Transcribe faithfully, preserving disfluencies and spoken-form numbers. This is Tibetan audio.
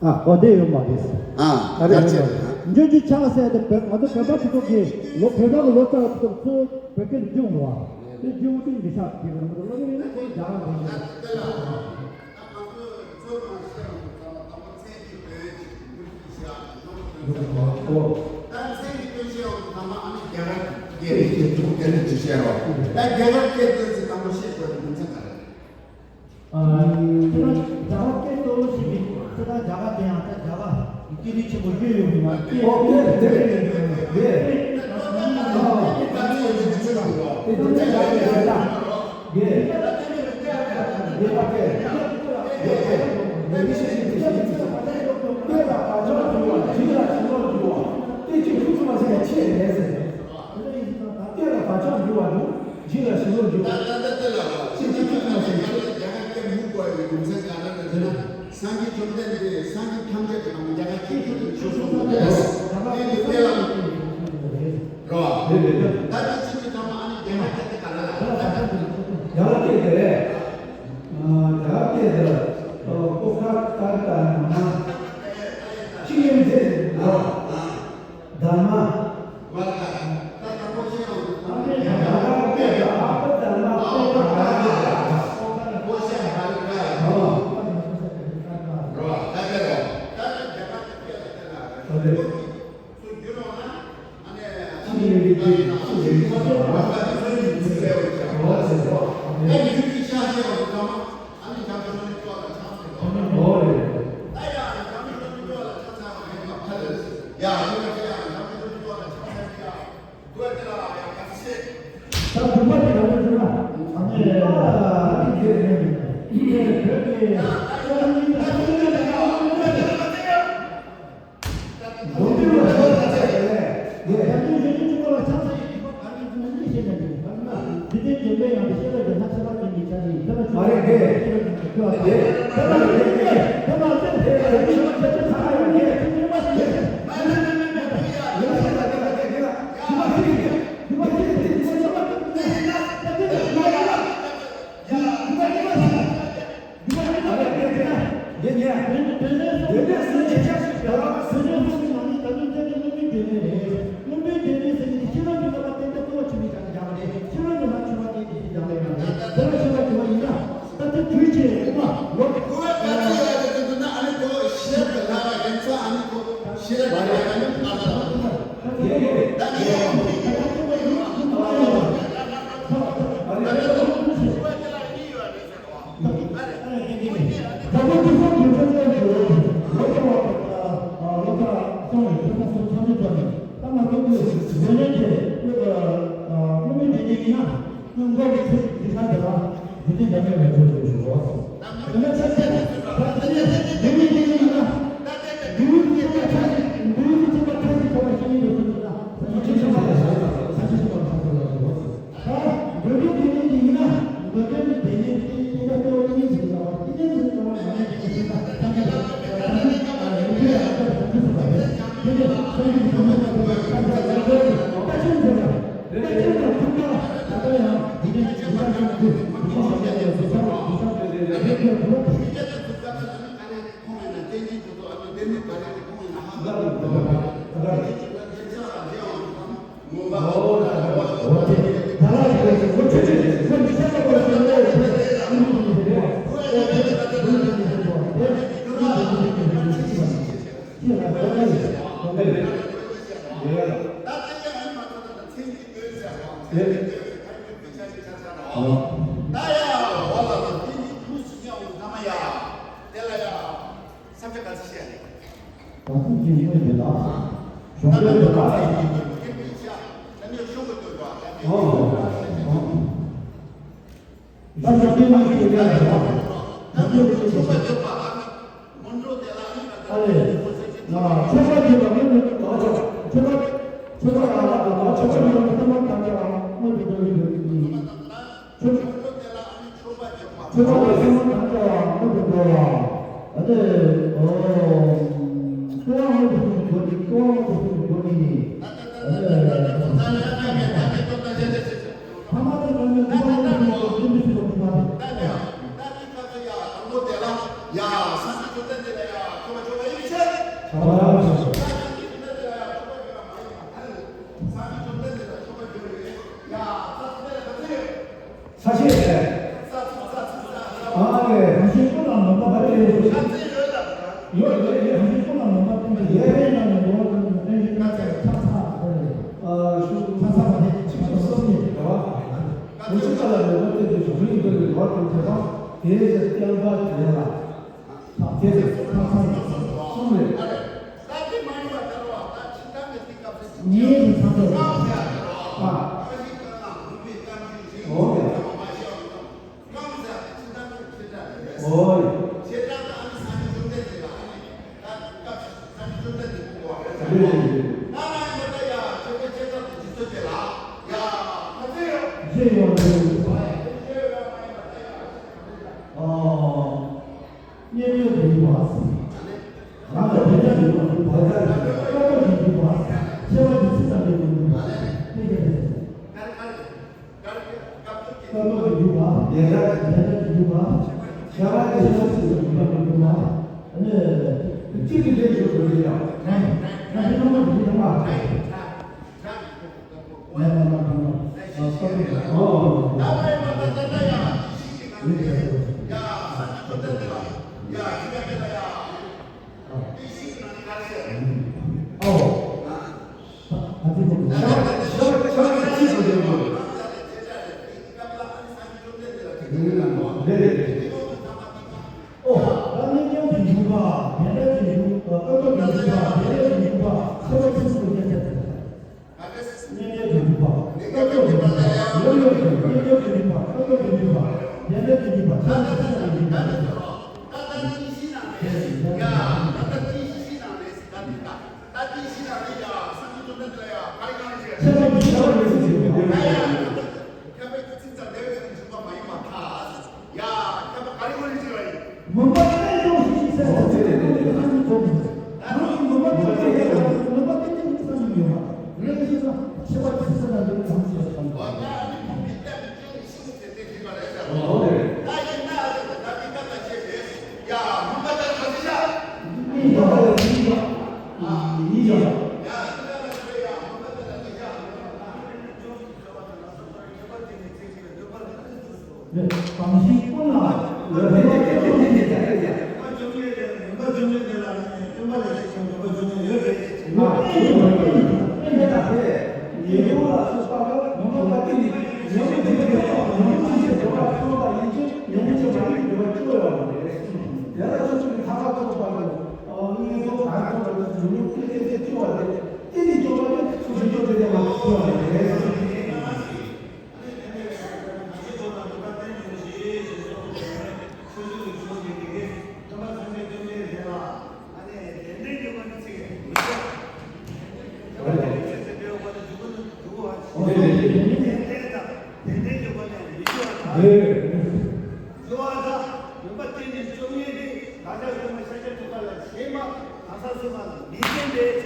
ཨ། ཨོ་དེ་ཡོད་མ་རེད། ཨ། ཨ་རེད། རྒྱ་ཆེ་རེད། འཇོན་རྒྱུ་ཆགས་སྲིད་དེ་བོད་ང་ཚོ་བོད་པ་ཁོ་ཚོ་གི་ལོ་བོད་པ་གི་ལོ་ཙཱ་བ་ཁོ་ཚོ་བོད་སྐད་སྦྱོང་རོགས་ཨ། དེ་སྦྱོང་དུས་འདི་ཆགས་དེ་རང་ཚོ་ལོ་ཡིན་ན་དེ་རྒྱ་གར་རེད། ད་ང་ཚོ་ཚོ་མ་ཤེས་རང་ཚོ་ཚང་མ་དང་པོ་ཚན་གྱི་བོད་ཀྱི་ཀུན་གྱི་ཤ་ནོར་ཀུན་ཚན་གོ། ད་ཚན་གྱི་ཀུན་ཤེས་འོང་ཚང་མ་ཨ་ནི་རྒྱ་གར་སྐད་ཀྱི་ཀུན་གྱི་ཤ་རོ། ད་རྒྱ་གར་སྐད་ཀུན་གྱི་དང་པོ་ཤེས་དགོས་རྒྱུ་མཚན་ག་རེ་རེད། ཨ། ཁྱེད་རང་རྒྱ་གར་སྐད་གཙོ་བོ་ཞིག་གིས་ཁྱེད་རང་རྒྱ་གར་དེ་ཡང་ད་རྒྱ་གར་སྐད་རིགས་ཆེན་པོ་བརྗོད་ཡོད་པ་མ་རེད། ཨོ་ཀེ་ཀེ་ཀེ་ཀེ་ཀེ། དེ་དེ་རྒྱ་གར་སྐད་རེད་ད། ཡེ། ཡེ་པ་ཀེ། ཡེ་ཀེ། ཡེ་ཀེ་ཤེས་ཤེས་ཤེས་ཤེས། སྐད་ལ་བག་ཆགས་འགྱུར་བ། འཇིག་ལ་ཞི་ལོག་འགྱུར་བ། སྐད་ཅིག་ཐུགས་སུ་མ་ཆུད་པའི་ཆེད་ལས་ཟེར། སྐད་ལ་བག་ཆགས་འགྱུར་བ་དང་འཇིག་ལ་ཞི་ལོག་འགྱུར་བ། ད་ལྟ་ལྟ་ལ་སྐད་ཅིག་ཐུགས་སུ་མ་ཆུད་པའི། རྒྱ་གར་སྐད་མི་གོ་བའི་རྒྱུ་མཚན་ག་རེ་རེད་ཟེར་ན། སངས་རྒྱས་བཅོམ་ལྡན་འདས་སངས་རྒྱས་ཐམས་ཅད་ཀྱི་ནང་རྒྱ་གར་སྐད་ཀྱི་ཆོས་གསུངས་པ་རེད། དེ་ནི་དེ་ལ་རོ། ད་ལྟ་ཅི་ནས་ཐ་མ་ཨ་ནི་རྒྱ་གར་སྐད་དེ་ག་ལ་ལ། རྒྱ་གར་སྐད་དེ་རེད། རྒྱ་གར་སྐད་དེ་ལ་ཀོ་ཁ་ཏར་ཏ་ན་མ་ཅི་ཡིན་ཟེར་རོ། དྷརྨ། ད་ཡ་བ་ལ་ལ་དེ་ནི་ཐུགས་སུ་ཉེ་བའི་ཐ་མ་ཡ། དེ་ལ་ཡ། བསམ་འཆར་ག་ཚོད་བཤད་རེད། ད་ཐུགས་ཀྱི་དངོས་དེ་ལ། གཞུང་འབྲེལ་དུ་ལ། ད་གཞུང་འབྲེལ་དངོས་ཀྱི་དེ་ལ་ཡ། ཨ་ལས། ཆོས་པ་ཁྱོད་ལ་དངོས་དེ་ལ་ཆོས་པ། ཆོས་པ་ལ་ལ་ཆོས་པ་ཡོད་པའི་ཐ་མ་དམ་པ་ལ་དངོས་དེ་འགྲོ་བའི་དོན་ནི། ཆོས། ཆོས་པ་ལ་སེམས་མ་དང་བྲལ་བ་དངོས་སུ་འགྲོ་བ། ཨ་ནི། ཨོ། ལྟོ་བ་དངོས་སུ་འགྲོ་ནི། ལྟོ་བ་དངོས་སུ་འགྲོ་ནི། ཨ་ནི། ཐ་མ་དེ་ལ་ནི་ལྟོ་བ་དངོས་སུ་འགྲོ་ནི། ས་ཆེ་རེད། ཨ་ལས། གང་ཞིག་ཀུན་ལ་ནོམ་པ་བར་ཡོད་ཞུ། ཡོད་ཡོད་ཡོད། གང་ཞིག་ཀུན་ལ་ནོམ་པ་སྟོན་པའི་ཡེ་རེ་ནང་ནས་འགྲོ་བ་ཀུན་ཏུ་བསྟན་བཅོས་ཀྱི་ཚ་ཚ་ཨ་ལས། ཨ་ཞུ་ཚ་ཚ་མ་ནས་ཆིག་སྟོང་གསུམ་ནས་འགྲོ་བ། འུ་ཅི་ཀ་ལ་ནོམ་པ་སྟོན་པའི་གཞུང་ལུགས་འདི་ལས་འགྲོ་བ་ཀུན་དེ་དང་དེའི་ཕྱིར་བསྟན་པ་དེ་ལ། ཐབས་དེ་ལས་ཐབས་ཚང་གསུམ་རེད། ཉིད་ཀྱི་ཚང་དེ་ལ་ཨ། འོ་ཡ། འོ་ཡ། རེད་རེད་རེད། རྗེས་ཡོང་དུས། ཨ། མཉམ་ཡོད་དུ་ཡོད་པ། རང་ལ་དེ་འདྲ་ཡོད་པ་ཡིན་པ། ལྟ་རྟོག་གི་ཡོད་པ། ཤེས་པ་གྱི་ཚིག་དང་ལྡན་པ་ཡིན་པ། དེ་འདྲ་རེད། ལྟ་རྟོག་གི་ཡོད་པ། དེ་འདྲ་གི་ཡོད་པ། ཤེས་པ་གྱི་ཚིག་དང་ལྡན་པ་ཡིན་པ། ཨ་ནི། གཅིག་གི་ལས་ཀྱི་དགོས་ཀྱི་ཡང་། ང་ང་ནི་ལྷག་མ་དེ་འདྲ་མ། ཨོ། ད་མཉམ་ཉིད་ཀྱི་འཇུག་པ། དེ་འདྲ་གི་འཇུག་པ། ཀུན་རྟོག་གི་འཇུག་པ། དེ་འདྲ་གི་འཇུག་པ། ཤེས་པ་ཆོས་སུ་སྐྱེ་ཚད། མཉམ་ཉིད་ཀྱི་འཇུག་པ། ཀུན་རྟོག་གི་འཇུག་པ། ཡོད་ཡོད་ཀྱི་མཉམ་ཉིད་ཀྱི་འཇུག་པ། ཀུན་རྟོག་གི་འཇུག་པ། དེ་འདྲ་གི་འཇུག་པ། ཆ་ཚང་ཆ་ཚང་གི་འཇུག་པ། དེ་འདྲ་གི་འཇུག་པ། ད་དེ་བཞི་ལ་ནི་ཡ་སངས་རྒྱས་བཅོམ་ལྡན་འདས་ལ་ཡ་ག་རེ་གང་ཞེས། ཁྱད་པར་གྱི་ཚིག་ཙམ་ལས་ཟེར་གྱི་ཡོད་པ། ཡ་ཡ་ཡ། ཁྱད་པར་གྱི་ཚིག་ཙམ་ལས་ཟེར་གྱི་འཇུག་པ་མ་ཡིན་པར་ཐལ། ཡ། ཁྱད་པར་ག་རེ་གང་ཞེས་ལ་ཡིན། མུན་པ་གཏན་གྱོང་ཞིག་ཟེར་བ་དེ་ལས་ཀུན་གྱི་སངས་རྒྱས་ཐོབ་མི་ཟེར། རང་གི་མུན་པ་གཏན་གྱོང་ཞིག་ཟེར་བ། མུན་པ་གཏན་གྱོང་ཞིག་སངས་རྒྱས་ཡོད་པ་རེད་ཟེར་ན། ཁྱད་པར་གྱི་ཚིག་ཙམ་ལས་ཀུན་གྱི་སངས་རྒྱས་ཐོབ་མི་ཟེར། ད་ཡིན་ན་ད་འདི་སྐབས་ལ་བཤད་པས། ཡ། མུན་པ་དང་གང་ཞིག་ཡ། ཡ། ཡ། འདི་སྐབས་ལ་བཤད་ཡ། མུན་པ་དང་གང་ཞིག་ཡ། གང་ཞིག་ཀུན་ལ། མུན་པ་བཅོམ་ལས་ལས་མུན་པ་བཅོམ་ལས་ལས་ལ་ནི་སྟོན་པ་ལས་ཤེས་ཀྱང་མུན་པ་བཅོམ་ལས་ཡོད་པའི་ཕྱིར། ཡིད་ལ་སོགས་པ་ལ་མུན་པ་མ་བསྟན་ནས་ཉོན་མོངས་འཇིག་པའི་ཉོན་མོངས་ཅན་གྱི་འགྲོ་བ་ཚོགས་པ་ཡིན་ཕྱིར། ཉོན་མོངས་ཅན་མ་ཡིན་པའི་འགྲོ་བ་སྐྱོ་བ་ཡོད་པ་རེད། དེ་ལ་སོ་སོ་གི་ཐར་པ་ཐོབ་པ་ལ་དངོས་པོ་གང་ཐོབ་པ་ལ་ཉོན་མོངས་ཏེ་ཏེ་ཏེ་སྐྱོ་བ་རེད། ཏེ་ཏེ་སྐྱོ་བ་ལས་སོ་སོ་སྐྱོ་ཏེ་ཏེ་མ་སྐྱོ་བ་རེད།